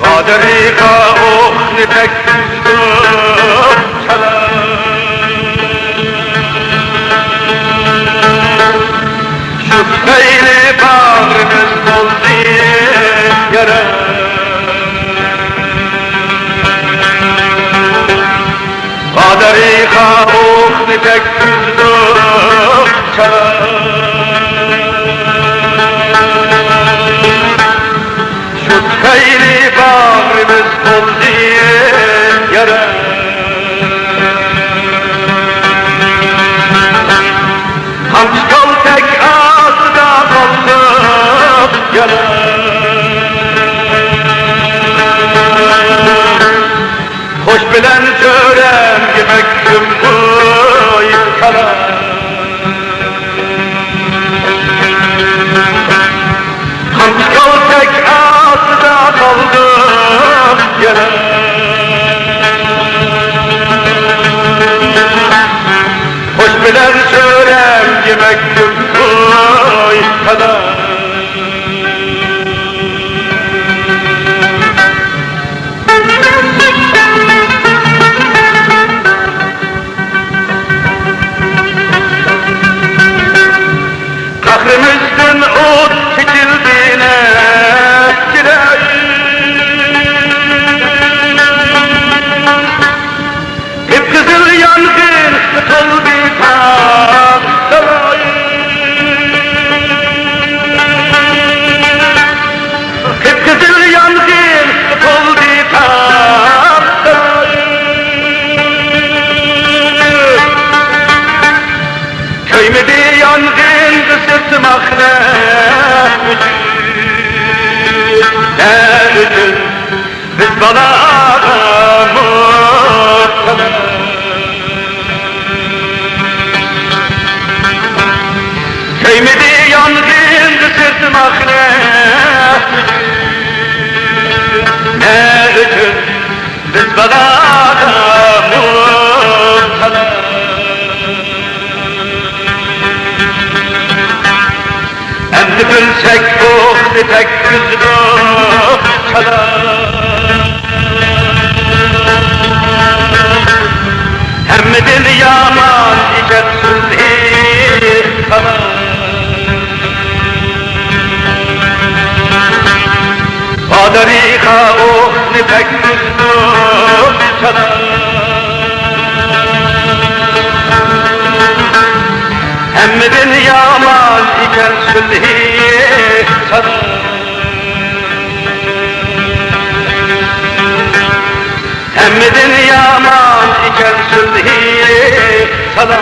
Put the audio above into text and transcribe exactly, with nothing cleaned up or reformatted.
غادىرىغا ئوقنى تەگكۈزدۇق چالا. شۇ تۈپەيلى باغرىمىز بولدى يارا. غادىرىغا ئوقنى تەگكۈزدۇق چالا. شۇ تۈپەيلى باغرىمىز بولدى يارا. قامچا كالتەك ئاستىدا قالدۇق يارا. خوش بىلەن چۆرەمگە مەكتۇم قويۇپ كالا. قامچا كالتەك ئاستىدا قالدۇق يەنە. خوش بىلەن چۆرەمگە مەكتۇم قويۇپ كالا. قەھرىمىزدىن ئوت چېچىلدى نەچچىلەر. قىپقىزىل يانغىنغا تولدى تاغ دالاي. قىپقىزىل يانغىنغا تولدى تاغ دالاي. كۆيمىدى يانغىنغا سىرتىم ئاخىرەت ئۈچۈن، نە ئۈچۈن؟ بىز بالاغا مۇپتىلا. كۆيمىدى يانغىنغا سىرتىم ئاخىرەت. نە ئۈچۈن بىز بالاغا مۇپتىلا. ئەمدى بىلسەك ئوقنى تەگكۈزدۇق چالا. ھەممىدىن يامان ئىكەن سۈلھى سالا. بادارىغا ئوقنى تەگكۈزدۇق چالا. ھەممىدىن يامان ئىكەن سۈلھى سالا. ھەممىدىن يامان ئىكەن سۈلھى سالا.